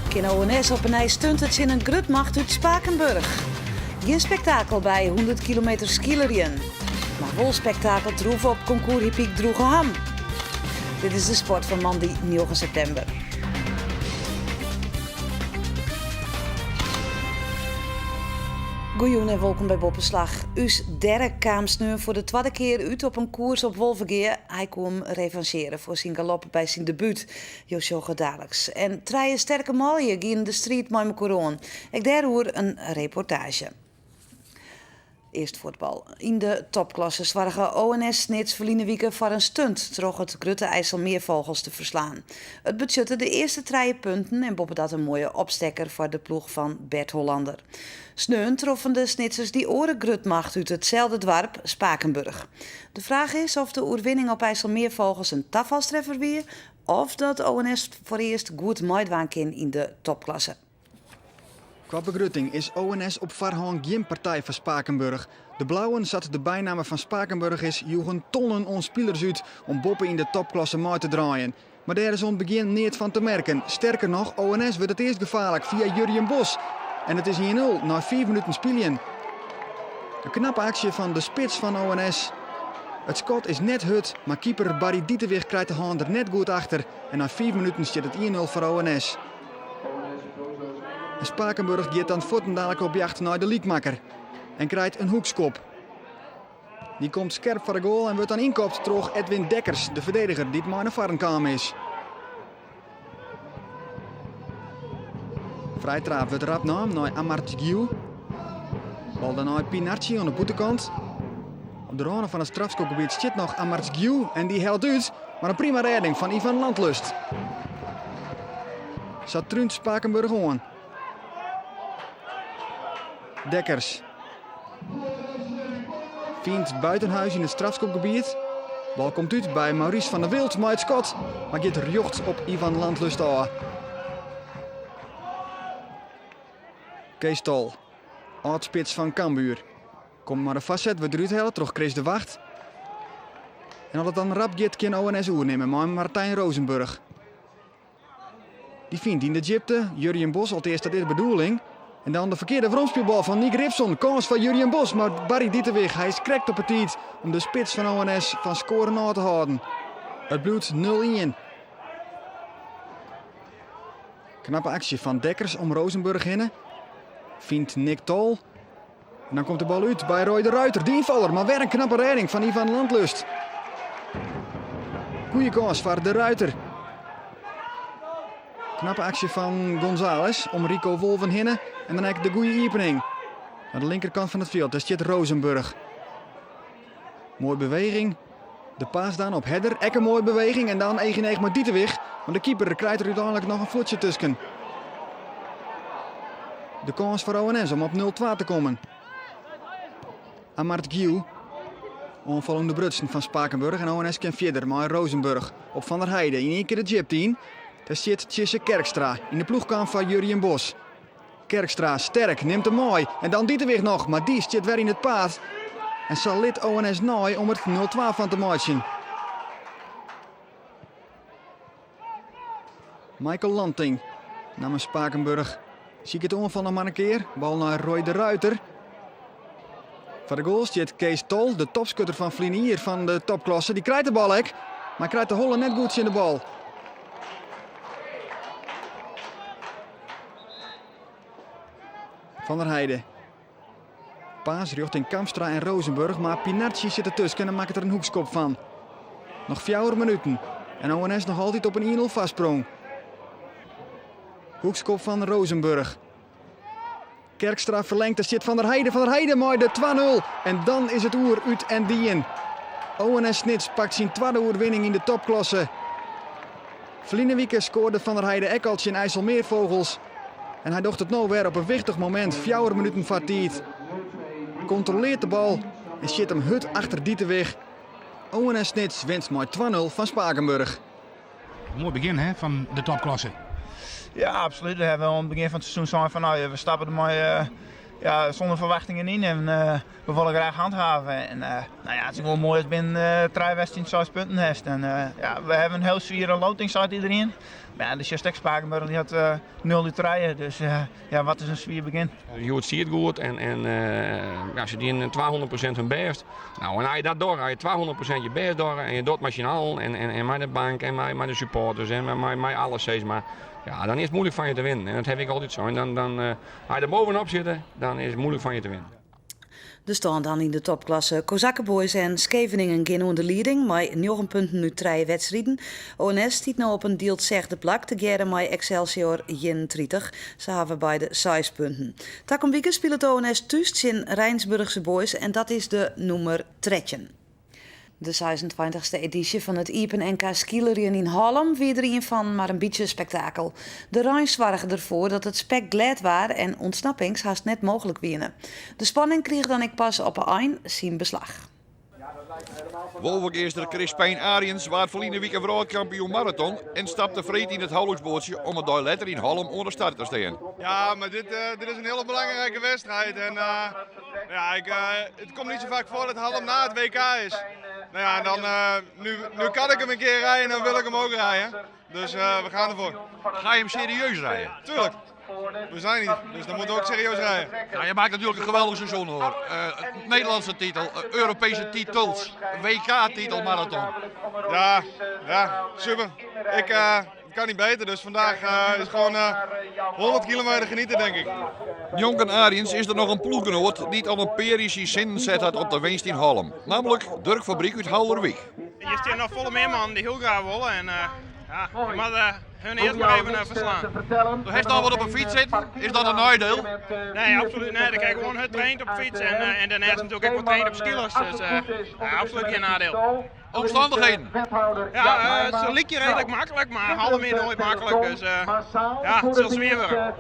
Kin ONS op 'e nij stunte tsjin in grutmacht út Spakenburg? Gjin spektakel by 100 kilometer skeelerjen, mar wol spektakel troef op konkoers hippyk Droegeham. Dit is de sport fan moandei 9 septimber. Goejûn en wolkom by Boppeslach. Us Derek kaam sneon foar de twadde kear út op in koers op Wolvegea. Hy koe him revanchearje foar syn galop by syn debút. Jo sjogge daliks. En trije sterke manlju gienen de striid mei mekoar oan. Ek dêroer in reportaazje. Earst fuotbal. Yn de topklasse soarge ONS Snits ferline wike foar in stunt troch it grutte IJsselmeervogels te ferslaan. It betsjutte de earste trije punten en boppedat in moaie opstekker foar de ploech fan Bert Hollander. Sneon troffen de Snitsers dy oare grutmacht út itselde doarp, Spakenburg. De fraach is oft de oerwinning op IJsselmeervogels in tafalstreffer wie of dat ONS foarearst goed meidwaan kin yn de topklasse. Kwa begrutting is ONS op foarhân gjin partij foar Spakenburg. De Blauwen, sa't de bynamme fan Spakenburg is, joegen tonnen oan spilers út om boppe yn de topklasse mei te draaien. Mar dêr is oan it begjin neat fan te merken. Sterker noch, ONS wurdt it earst gefaarlik fia Jurjen Bos. En it is 1-0 nei fiif minuten spyljen. In knappe aksje fan de spits fan ONS. It skot is net hurd, mar keeper Barry Ditewig krijt de hân der net goed achter en nei fiif minuten stiet it 1-0 foar ONS. En Spakenburg giet dan fuortendalik op jacht nei de lykmakker en krijt in hoekskop. Dy komt skerp foar de goal en wurdt dan ynkopt troch Edwin Dekkers, de ferdediger dy't mei nei foaren kaam is. Frijtraap wurdt rap naam nei Amartgiu. Bal dan nei Pinarci oan de bûtenkant. Op de râne fan it strafskopgebiet stiet noch Amartgiu en dy hellet út, mar in prima rêding fan Ivan Landlust. Sa trúnt Spakenburg oan. Dekkers fynt Buitenhuis yn it strafskopgebiet. Bal komt út by Maurice van der Wild mei it skot, mar giet rjocht op Ivan Landlust ôf. Kees Tol, âld-spits fan Cambuur, komt mei de foarset, wurdt derút helle troch Chris de Wacht. En as it dan rap giet, kin ONS oernimme mei Martijn Rozenburg. Dy fynt yn de djipte Jurjen Bos, alteast dat is de bedoeling. En dan de ferkearde weromspylbal fan Nick Ripson. Kâns foar Jurjen Bos, mar Barry Ditewig, hy is krekt op 'e tiid om de spits fan ONS fan skoaren ôf te hâlden. It bliuwt 0-1. Knappe aksje fan Dekkers om Rozenburg hinne. Fynt Nick Tol. En dan komt de bal út by Roy de Ruiter, de ynfaller, mar wer in knappe rêding fan Ivan Landlust. Goeie kâns foar de Ruiter. Knappe aksje fan Gonzales om Rico Wolven hinne en dan ek de goede iepening. Oan de linkerkant fan it fjild, dêr stiet Rozenburg. Moaie beweging. De pass dan op Herder, ek in moaie beweging en dan each yn each mei Ditewig. Mar de keeper krijt der úteinlik noch in fuotsje tusken. De kâns foar ONS om op 0-2 te kommen. Amart Giel. Oanfal ûnderbrutsen fan Spakenburg en ONS kin fierder mei Rozenburg op Van der Heide yn ien kear de djipte yn. Dêr stiet Tjisse Kerkstra yn de ploechkamp foar Jurjen Bos. Kerkstra sterk, nimt him mei en dan Ditewig noch, mar dy stiet wer yn it paad. En sa lit ONS nei om der 0-2 fan te meitsjen. Michael Lanting namens Spakenburg siket de oanfal noch mar in kear. Bal nei Roy de Ruiter. Foar de goal stiet Kees Tol, de topskutter fan ferline jier fan de topklasse. Dy krijt de bal ek, mar krijt de holle net goed tsjin de bal. Van der Heide. Pass rjochting Kamstra en Rozenburg, mar Pinarci sit dertusken en makket der in hoekskop fan. Noch fjouwer minuten en ONS noch altyd op in 1-0 foarsprong. Hoekskop fan Rozenburg. Kerkstra ferlengt, der stiet Van der Heide. Van der Heide mei de 2-0 en dan is it oer, út en dien. ONS Snits pakt syn twadde oerwinning yn de topklasse. Ferline wike skoarde Van der Heide ek al tsjin IJsselmeervogels. En hy docht it no wer op in wichtich momint, fjouwer minuten foar tiid. Kontroleart de bal en sjit him hurd achter Ditewig. ONS Snits wint mei 2-0 fan Spakenburg. Moai begjin hè, fan de topklasse. Ja, absoluut. We hawwe oan it begjin fan it seizoen sein fan no, we stappe der mei ja, sûnder ferwachtingen yn en we wolle graach handhave. En no ja, it is gewoan moai as binnen trije wedstriden seis punten hast. En ja, we hawwe in hiel swiere loting, seit iderien. Mar ja, de sjochst ek Spakenburg, dy hat 0 út 3, dus ja, wat is in swier begjin. Hjoed stie it goed en en ja, se dienen 200% hun bêst. Nou, en as je dat dogge, as je 200% je bêst dogge en je docht mei syn allen en, en, en mei de bank en mei, mei de supporters en mei, mei alles, sis mar. Ja, dan is it moeilik fan je te winnen. En dat ha ik altyd sein. Dan, dan, as je der bovenop sitte, dan is it moeilik fan je te winnen. De stân dan yn de topklasse. Kozakken Boys en Skeveningen gean oan de lieding mei njoggen punten út trije wedstriden. ONS stiet no op in dield sechde plak, tegearre mei Excelsior 31. Se hawwe beide seis punten. Takom wike spilet ONS thús tsjin Rijnsburgse Boys en dat is de nûmer 13. De 26e edysje fan it Iepen NK Skeelerjen yn Hallum wie der ien fan mar in bytsje spektakel. De rein soarge derfoar dat it spekglêd waard en ûntsnappings hast net mooglik wiene. De spanning krige dan ek pas op 'e ein syn beslach. Wolvegeaster Crispijn Ariëns waard ferline wike wrâldkampioen maraton en stapte freed yn it houliksboatsje om in dei letter yn Hallum oan de start te stean. Ja, maar dit is een hele belangrijke wedstrijd. En ja, het komt niet zo vaak voor dat Hallum na het WK is. Nou ja, en dan, nu kan ik hem een keer rijden en dan wil ik hem ook rijden. Dus we gaan ervoor. Ga je hem serieus rijden? Tuurlijk. We zijn hier, dus dan moeten we ook serieus rijden. Nou, je maakt natuurlijk een geweldig seizoen hoor. Nederlandse titel, Europese titels, WK-titel marathon. Ja, ja, super. Ik kan niet beter, dus vandaag is gewoon 100 kilometer genieten, denk ik. Njonken Ariëns is der noch in ploechgenoat dy't al in pear jier syn sinnen set hat op de winst yn Hallum. Namelijk Durk Fabriek út Haulerwyk. Hjir stean noch folle mear mannen dy't hiel graach wolle en ja, je moatte hun earst mar even ferslaan. Do hast al wat op 'e fyts sitten, is dat in neidiel? Nee, absolút net. Ik ha gewoan hurd traind op fyts en dêrneist natuerlik ek wat traind op skeelers, dus ja, absolút gjin neidiel. Omstannichheden? Ja, se lykje reedlik maklik, mar Hallum is noait maklik, dus ja, it sil swier wurde.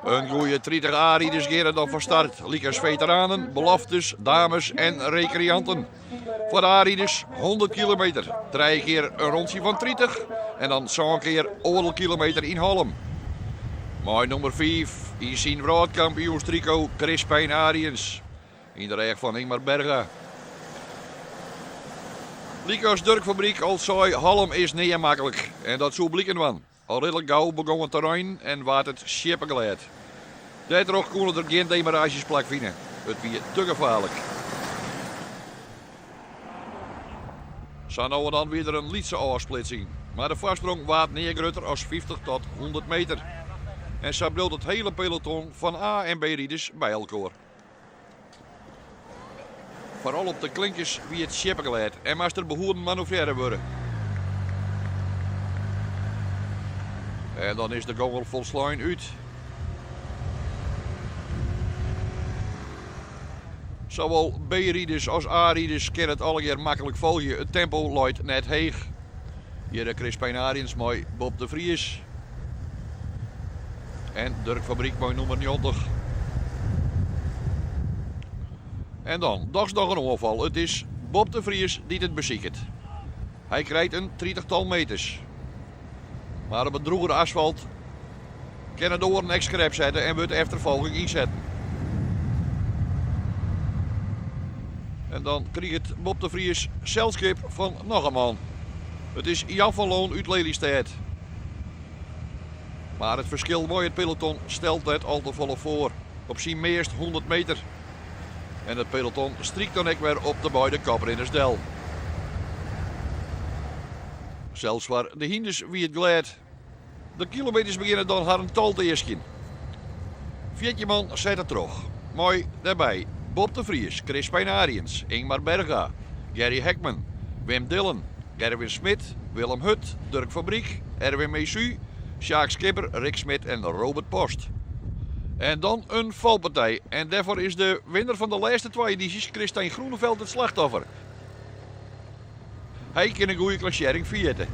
In goeie 30 A-riders geane dan fan start, lykas feteranen, beloftes, dames en rekreanten. Foar de A-riders 100 kilometer, trije kear in rondsje fan 30 en dan sân kear oardel kilometer yn Hallum. Mei nûmer 5 yn syn wrâldkampioenstriko Crispijn Ariëns yn de rêch fan Ingmar Berga. Lykas Durk Fabriek al sei, Hallum is nea maklik en dat soe bliken dwaan. Al ridlik gau begûn it te reinen en waard it sjippeglêd. Dêrtroch koene der gjin demaraazjes plakfine. It wie te gefaarlik. Sa no en dan wie der in lytse ôfsplitsing, mar de foarsprong waard nea grutter as 50 tot 100 meter. En sa bliuwt it hiele peloton fan A en B-riders by elkoar. Foaral op de klinkers wie it sjippeglêd en moast der behoeden manoeuvrearre wurde. En dan is de gong al folslein út. Sawol B-riders as A-riders kinne it allegear maklik folgje, it tempo leit net heech. Hjir Crispijn Ariëns mei Bob de Vries. En Durk Fabriek mei nûmer 90. En dan dochs noch in oanfal. It is Bob de Vries dy't it besiket. Hy krijt in tritichtal meters. Mar op it drûgere asfalt kinne de oaren ek skrep sette en wurdt de efterfolging ynsetten. En dan kriget Bob de Vries selskip fan noch in man. It is Jan van Loon út Lelystêd. Mar it ferskil mei it peloton stelt net al te folle foar. Op syn meast 100 meter. En it peloton strykt dan ek wer op de beide koprinners del. Sels foar de hynders wie it glêd. De kilometers begjinne dan harren tol te easkjen. 14 man sette troch, mei dêrby Bob de Vries, Crispijn Ariëns, Ingmar Berga, Gary Hekman, Wim Dillen, Gerwin Smit, Willem Hut, Durk Fabriek, Erwin Mesu, Sjaak Skipper, Rick Smit en Robert Post. En dan in falpartij. En dêrfoar is de winner fan de lêste twa edysjes, Christijn Groeneveld, it slachtoffer. Hy kin in goede klassearring ferjitte.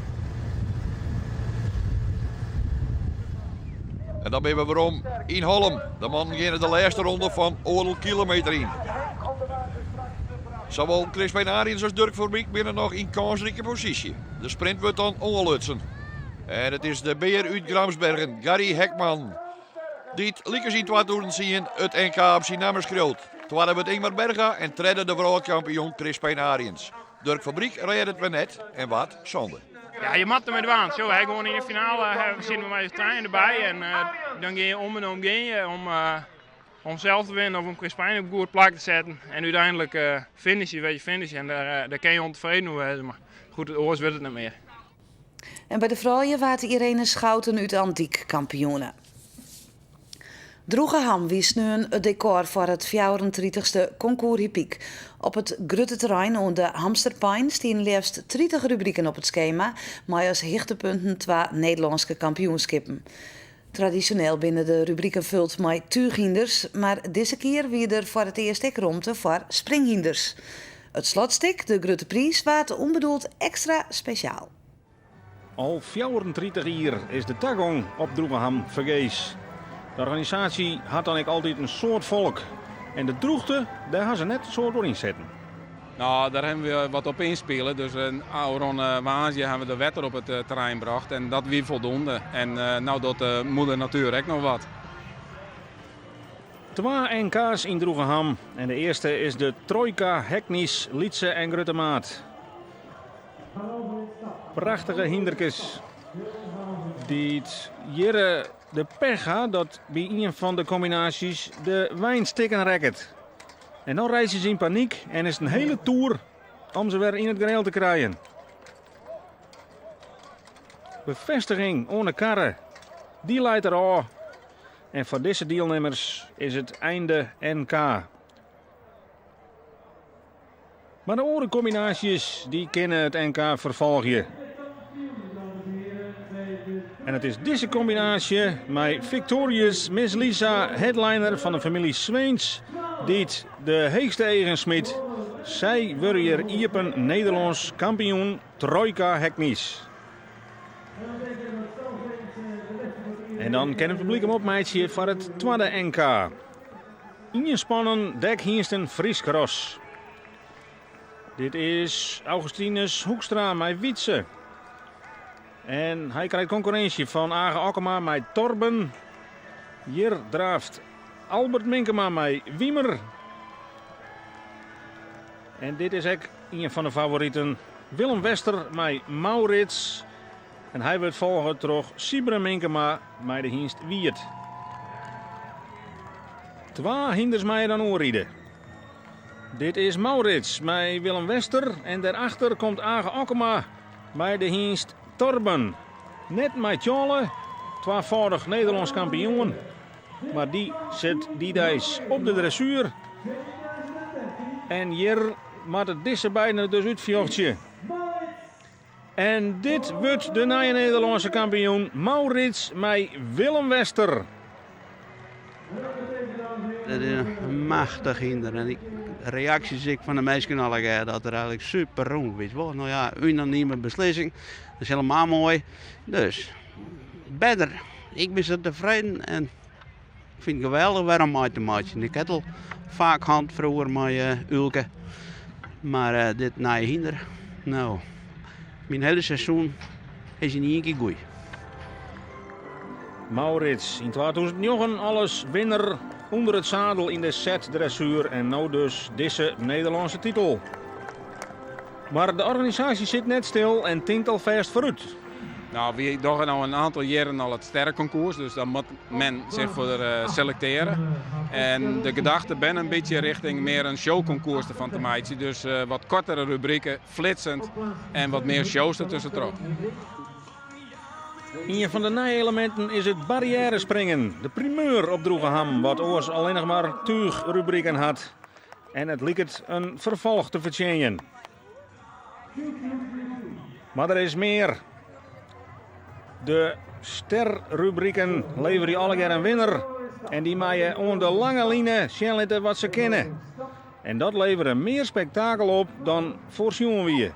En dan binne we werom yn Hollum. De mannen geane de lêste ronde fan oardel kilometer yn. Sawol Crispijn Ariëns as Durk Fabriek binne noch yn kânsrike posysje. De sprint wurdt dan oanlutsen. En it is de bear út Gramsbergen, Gary Hekman, dy't lykas yn 2010 it NK op syn namme skriuwt. Twadde wurdt Ingmar Berga en tredde de wrâldkampioen Crispijn Ariëns. Durk Fabriek rêdt it wer net en waard sânde. Ja, je moatte dermei dwaan. Sjoch, wy gewoan yn de finale sitte we mei ús trijen derby en dan gean je om en om gean je om, om sels te winnen of om Crispijn op in goed plak te setten. En úteinlik finishe wêr't je finishe en dêr, dêr kinne je ûntefreden oer wêze. Mar goed, oars wurdt it net mear. En by de froulju waard Irene Schouten út Andyk kampioene. Droegeham wie sneon it dekôr foar it fjouwerentritichste Concours Hippique. Op it grutte terrein oan de Hamsterpein stienen leafst 30 rubriken op it skema, mei as hichtepunten twa Nederlânske kampioenskippen. Tradisjoneel binne de rubriken fuld mei túchhynders, mar dizze kear wie der foar it earst ek romte foar springhynders. It slotstik, de grutte priis, waard ûnbedoeld ekstra spesjaal. Al 34 jier is de tagong op Droegeham fergees. De organisaasje hat dan ek altyd in soad folk. En de drûchte, dêr ha se net in soad oer ynsetten. No, dêr hawwe we wat op ynspile. Dus in ôfrûne woansdei hawwe we der wetter op it terrein brocht en dat wie foldoende. En no docht de moeder natuer ek noch wat. Twa NK's yn Droegeham en de earste is de Trojka Hackneys lytse en grutte maat. Prachtige hynderkes dy't hjir de pech ha dat by ien fan de kombinaasjes de wein stikken rekket. En dan reitsje se yn panyk en is it in hiele toer om se wer yn it gareel te krijen. Befêstiging oan de karre, dy leit der ôf. En foar dizze dielnimmers is it einde NK. Mar de oare kombinaasjes dy kinne it NK ferfolgje. En it is dizze kombinaasje mei Victorious Miss Lisa, headliner fan de famylje Sweens, dy't de heechste eagen smyt. Sy wurde hjir iepen Nederlânsk kampioen Trojka Hackneys. En dan kin it publyk him opmeitsje foar it twadde NK. Ienspannen dekhynsten Frysk ras. Dit is Augustinus Hoekstra mei Wietse. En hy krijt konkurrinsje fan Age Okkema mei Torben. Hjir draaft Albert Minkema mei Wiemer. En dit is ek ien fan de favoriten, Willem Wester mei Maurits. En hy wurdt folge troch Sybren Minkema mei de hynst Wiert. Twa hynders meie dan oerride. Dit is Maurits mei Willem Wester en dêrachter komt Age Okkema mei de hynst Torben. Net mei Tjolle, twafâldich Nederlânsk kampioen, mar dy sit dy deis op de dressuer. En hjir moatte dizze beiden it dus útfjochtsje. En dit wurdt de nije Nederlânske kampioen Maurits mei Willem Wester. Dat is in machtich hynder. En de reaksjes ek fan de minsken allegear dat er eigenlik super rûn is. Wol, no ja, unanime beslissing. Dat is helemaal moai. Dus, better. Ik bin sa tefreden en ik fyn it geweldich wer om mei te meitsjen. Ik ha it al faak hân froeger mei eh, Ulke. Mar eh, dit nije hynder, no, myn hiele seizoen is yn ien kear goed. Maurits, yn 2009 alris winner ûnder it sadel yn de set-dressuer en no dus dizze Nederlânske titel. Mar de organisaasje sit net stil en tinkt alfêst foarút. No, wy dogge no in oantal jierren al it sterrenconcours, dus dan moat men sich foar eh, selektearje. En de gedachte ben in bytsje rjochting mear in showconcours derfan te meitsjen. Dus eh, wat koartere rubriken, flitsend en wat mear shows dertuskentroch. Ien fan de nije eleminten is it barriêrespringen. De primeur op Droegeham, wat oars allinnich mar túchrubriken hat. En it liket in ferfolch te fertsjinjen. Mar der is mear. De sterrubriken leverje allegear in winner. En dy meie oan de lange line sjen litte wat se kinne. En dat levere mear spektakel op dan foarsjoen wie.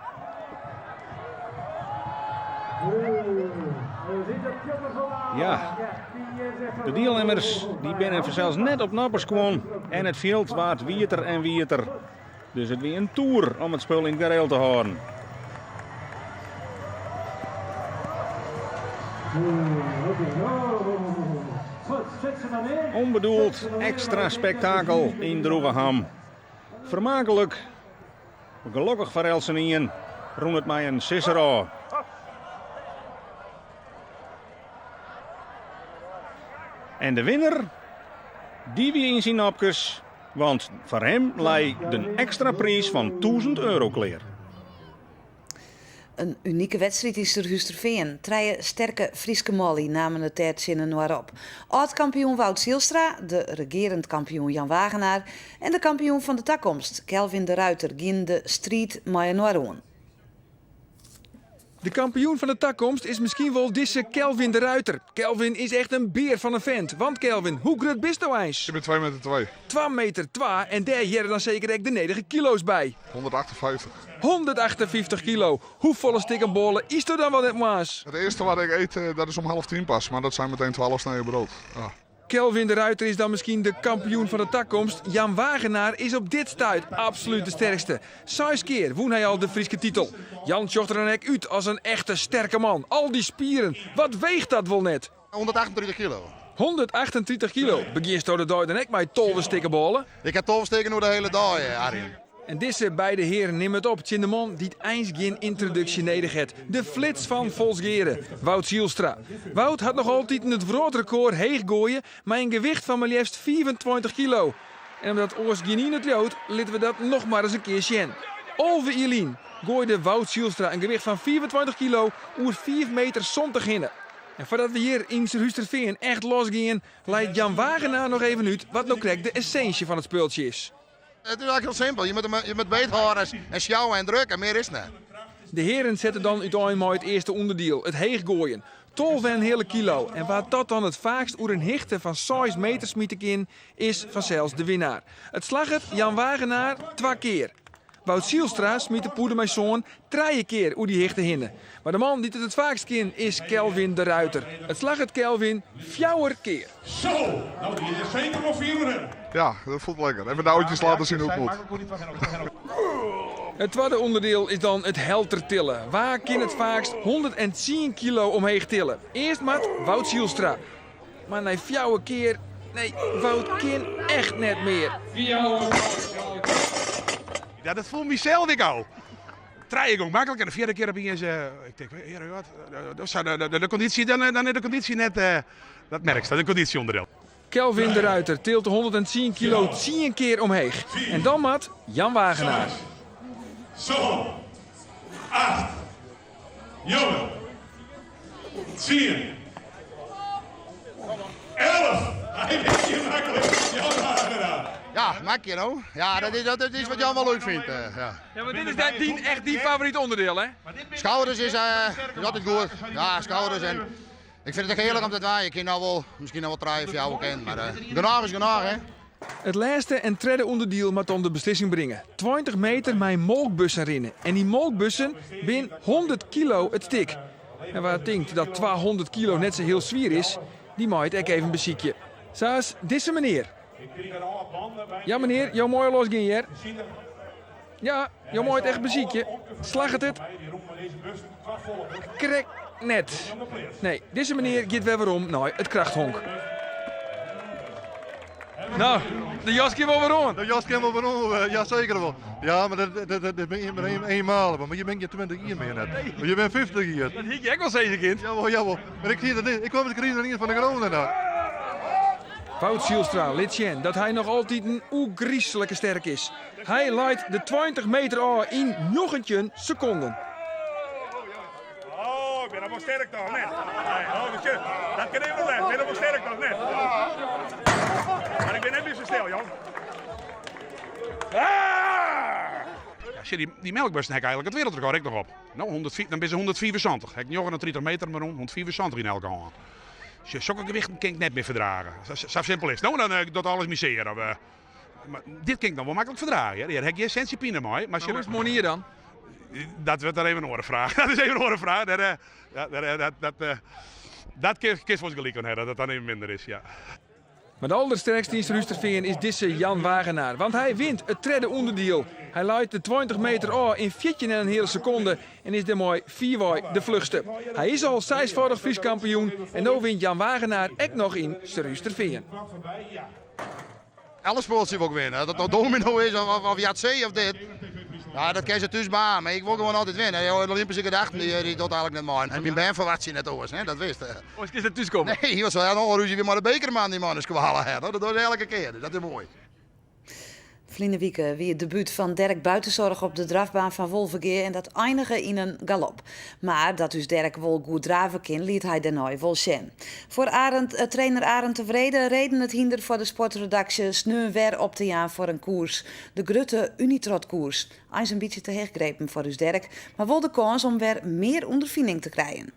Ja, de dielnimmers dy binne fansels net op nopperskuon en it fjild waard wieter en wieter. Dus it wie in toer om it spul yn it gareel te hâlden. Unbedoeld ekstra spektakel yn Droegeham. Fermaaklik, gelokkich foar eltsenien, rûn it mei in sisser ôf. En de winner, dy wie yn syn nopkes, want foar him lei de ekstra priis fan €1000 klear. In unike wedstriid yn Surhústerfean. Trije sterke Fryske manlju namen it dêr tsjin inoar op. Ald-kampioen Wout Zijlstra, de regearend kampioen Jan Wagenaar en de kampioen fan de takomst, Kelvin de Ruiter, gienen de striid mei inoar oan. De kampioen fan de takomst is miskien wol dizze Kelvin de Ruiter. Kelvin is echt in bear fan in fint. Want Kelvin, hoe grut bisto eins? Ik bin 2 meter 2. 2 meter 2 en dêr hearre dan seker ek de nedige kilo's by. 158. 158 kilo. Hoefolle stikken bôle ytsto dan wol net moarns? Het eerste wat ik eet, dat is om half tien pas, maar dat zijn meteen 12 sneden brood. Ah. Kelvin de Ruiter is dan miskien de kampioen fan de takomst. Jan Wagenaar is op dit stuit absolút de sterkste. Seis kear wûn hy al de Fryske titel. Jan sjocht der dan ek út as in echte sterke man. Al dy spieren, wat weecht dat wol net? 138 kilo. 138 kilo. Begjinsto de dei dan ek mei 12 stikken bôle? Ik ha 12 stikken oer de hiele dei, Arjen. En dizze beide hearen nimme it op tsjin de man dy't eins gjin yntroduksje nedich hat, de flits fan Folsgeare, Wout Zijlstra. Wout hat noch altiten it wrâldrekôr heechgoaien mei in gewicht fan mar leafst 25 kilo. En omdat oars gjinien it leaut, litte we dat noch mar ris in kear sjen. 11 jier lyn goaide Wout Zijlstra in gewicht fan 25 kilo oer 5 meter 70 hinne. En foardat we hjir yn Surhústerfean echt losgean, leit Jan Wagenaar noch even út wat no krekt de essinsje fan it spultsje is. It is eigentlik hiel simpel. Je moatte je moat beethâlde en sjouwe en drukke, mear is it net. De hearen sette dan útein mei it earste ûnderdiel, it heechgoaien. 12 en in heale kilo. En wa't dat dan it faakst oer in hichte fan 6 meter smite kin, is fansels de winnaar. It slagget Jan Wagenaar twa kear. Wout Zijlstra smyt de pûde mei sân trije kear oer dy hichte hinne. Mar de man dy't it it faakst kin is Kelvin de Ruiter. It slagget Kelvin fjouwer kear. Zo, nou die is zeker wel vier uur. Ja, dat voelt lekker. Even de oudjes laten zien hoe het moet. It twadde ûnderdiel is dan it heltertillen. Wa kin it faakst 110 kilo omheech tille? Earst moat Wout Zijlstra. Mar nei fjouwer kear, nee, Wout kin echt net mear. Ja, dat foel mysels ek al. Trije gong maklik en de fjirde kear opiens, ik tink, heare God, de, de kondysje, dan is de kondysje net, dat merkst, dat is in kondysjeûnderdeel. Kelvin de Ruiter tilt de 110 kilo tsien kear omheech. En dan moat Jan Wagenaar. 7, 8, 9, 10, 11. Hy wint hjir maklik, Jan Wagenaar. Ja, mak je no. Ja, dat is wat Jan wel leuk vindt. Ja. Ja, mar dit is net dyn, echt dyn favorite ûnderdiel, hè? Skouders is altyd goed. Ja, skouders en ik fyn it ek hearlik om te dwaan. Je kinne no wol, miskien noch wol trije, fjouwer ken, mar genôch is genôch, hè? It lêste en tredde ûnderdiel moat dan de beslissing bringe. 20 meter mei molkbussen rinne. En dy molkbussen bin 100 kilo it stik. En wa't tinkt dat 200 kilo net sa hiel swier is, dy mei it ek even besykje. Sa as dizze menear. Ja menear, jo meie losgean hear. Ja, jo meie it echt besykje. Slagget it? Krekt net. Nee, dizze menear giet wer werom nei it krachthonk. No, de jas kin wol wer oan. De jas kin wol wer oan, ja seker wol. Ja, mar dat, dat, dat, dat is mar eenmalig. Maar je bent geen 20 jier mear net. Maar je bent 50 jier. Dat hie ik ek wol sizze kind. Jawel, jawel. Maar ik zie dat niet. Ik kwam met de crisis van de corona nou. Wout Zijlstra lit sjen dat hy noch altyd ôfgryslike sterk is. Hy leit de 20 meter ôf yn 19 sekonden. Oh, ik bin noch wol sterk toch net? Nee, oh, dat kin even net. Ik bin noch wol sterk toch net? Mar ik bin net mear sa stil, Jan. Ah! Ja, zie, die melkbussen ha ik eigentlik it wereldrekord ek noch op. No, 104, dan binne se 175. Ha ik 39 meter mar rûn, 175 yn elke hân. Sjoch, sokke gewichten kin ik net mear ferdrage. Sa simpel is it. No, dan docht alles my sear. Of, mar dit kin ik noch wol maklik ferdrage. Hear. Hjir ha ik gjin sintsje pine mei. Mar hoe is it moarnier dan? Dat wurdt dan even in oare fraach. Dat is even in oare fraach. Dêr, ja, dêr, dat, dat, dat kinst wolris gelyk oan ha, dat it dan even minder is. Ja. Mar de aldersterkste yn Surhústerfean is dizze Jan Wagenaar, want hy wint it tredde ûnderdiel. Hy leit de 20 meter ôf yn fjirtjin en in heale sekonde en is dêrmei fierwei de fluchste. Hy is al seisfâldich Frysk kampioen en no wint Jan Wagenaar ek noch yn Surhústerfean. Alle spultsjes wol ik winne, of dat no domino is of Yahtzee of dit. Ja, dat kin se thús baan, mar ik wol gewoan altyd winne. De Olympische gedachten die, die docht eigenlijk net mei. En myn bern ferwachtsje net oars, hè, dat wist. Oars kinst net thúskomme. Nee, want se ha al rúzje wer mei de bekerman, dy man in skoalle hat. Dat docht elke kear, dus dat is moai. Ferline wike wie it debút fan Derek Buitenzorg op de drafbaan fan Wolvegea en dat einige yn in galop. Mar dat ús Derek wol goed drave kin, liet hy dêrnei wol sjen. Foar Arend, eh, trainer Arend de Wrede reden it hynder foar de sportredaksje sneon wer op te jaan foar in koers, de grutte Unitrotkoers. Eins in bytsje te heech grepen foar ús Derek, mar wol de kâns om wer mear ûnderfining te krijen.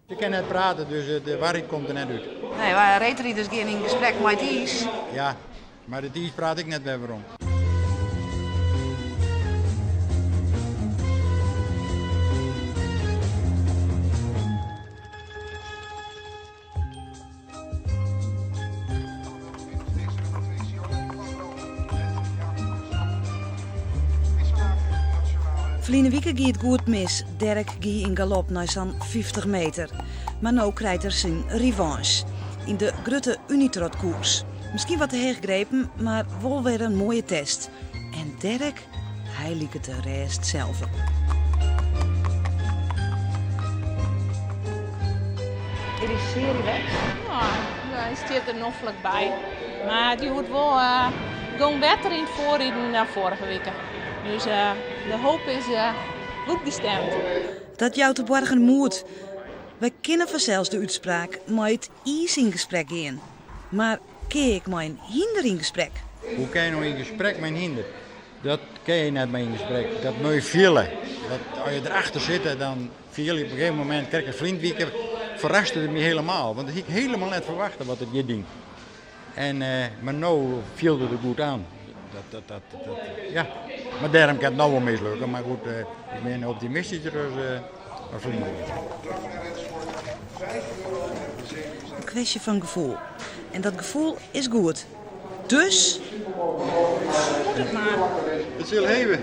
Se kin net prate, dus de waarheid komt der net út. Nee, mar reedriders gean yn gesprek mei it iis. Ja, mar it iis praat ek net wer werom. Ferline wike gie it goed mis. Derek gie yn galop nei sa'n 50 meter. Mar no krijt er syn revanche yn de grutte Unitrotkoers. Miskien wat te heech grepen, mar wol wer in moaie test. En Derek, hy liket de rêst sels. Is dy sear relaxed? Ja, hy stiet der noflik by. Mar dy hoecht wol uh, gong better yn it foarriden dan foarige wike. Dus uh, de hoop is uh, goed gestemd. Dat jout de boarger moed. Wy kinne fansels de útspraak mei it iis yn gesprek gean. Mar kin ik mei in hynder yn gesprek? Hoe kin je no yn gesprek mei in hynder? Dat kin je net mei yn gesprek. Dat moat je fiele. Dat, as je erachter sitte, dan fiel je op in gegeven momint, krekt as ferline wike, ferraste it my helemaal. Want dat hie ik helemaal net ferwachte wat it hjir die. En, eh, mar no fielde it goed oan. Dat, dat, dat, dat, ja. Mar dêrom kin it no wol mislukke. Mar goed, eh, ik bin optimistysker as, eh, as ferline wike. In kwestje fan gefoel. En dat gefoel is goed. Dus. Moet it mar. It sil heve.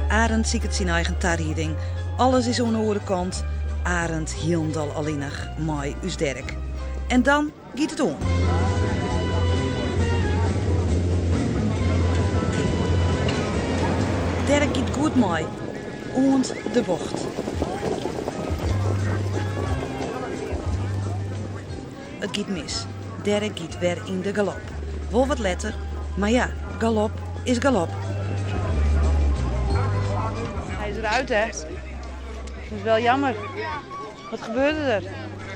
Arend siket syn eigen tarieding. Alles is oan de oare kant. Arend hielendal allinnich mei ús Derek. En dan giet it oan. Derek giet goed mei oant de bocht. It giet mis. Derek giet wer yn de galop. Wol wat letter, mar ja, galop is galop. Hij is eruit, hè? Dat is wel jammer. Wat gebeurde er?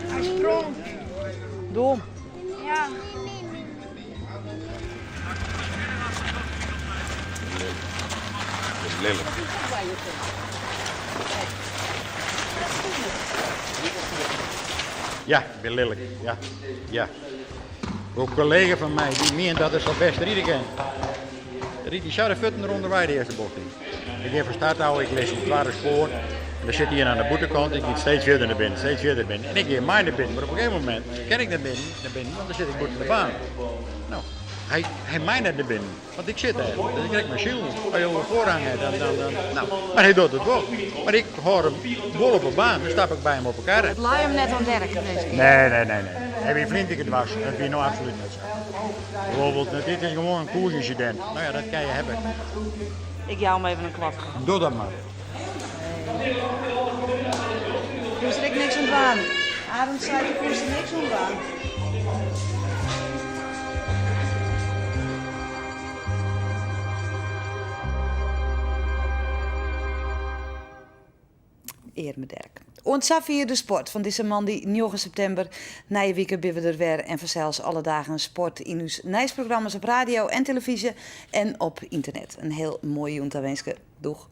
Hij sprong. Dom. Ja. Lelijk. Ja, ik bin lilk. Ja, ja. Ook een collega van mij die meent dat er zo best rijden kan. Rydt dy sa de fuotten derûnder wei de earste bocht yn. Ik gean fan start ôf, ik lis yn it twadde spoar. En dan sit ien oan de bûtenkant, ik giet steeds fierder nei binnen, steeds fierder binnen. En ik gean mei nei binnen, mar op in gegeven momint kin ik net binnen, nei binnen, want dan sit ik bûten de baan. No, hy, hy mei net nei binnen, want ik sit dêr. Dus ik krek mei silen. As jo in foarrang ha, dan, dan, dan, no. Mar hy docht it wol. Mar ik hâld him wol op 'e baan, dan stap ik by him op 'e karre. It lei him net oan Derek dizze kear. Nee, nee, nee, nee. Hy wie ferline wike dwers, dat wie no absolút net sa. Bijvoorbeeld, dit is gewoan in koersynsidint. No ja, dat kin je hawwe. Ik jou him even in klapke. Doch dat mar. Koest der ek niks oan dwaan. Arend sei, do koest der niks oan dwaan. Earme Derek. Oant safier de sport fan dizze moandei 9 septimber. Nije wike binne we der wer en fansels alle dagen sport yn ús nijsprogramma's op radio en televyzje en op ynternet. In hiel moaie jûn tawinske. Doeg!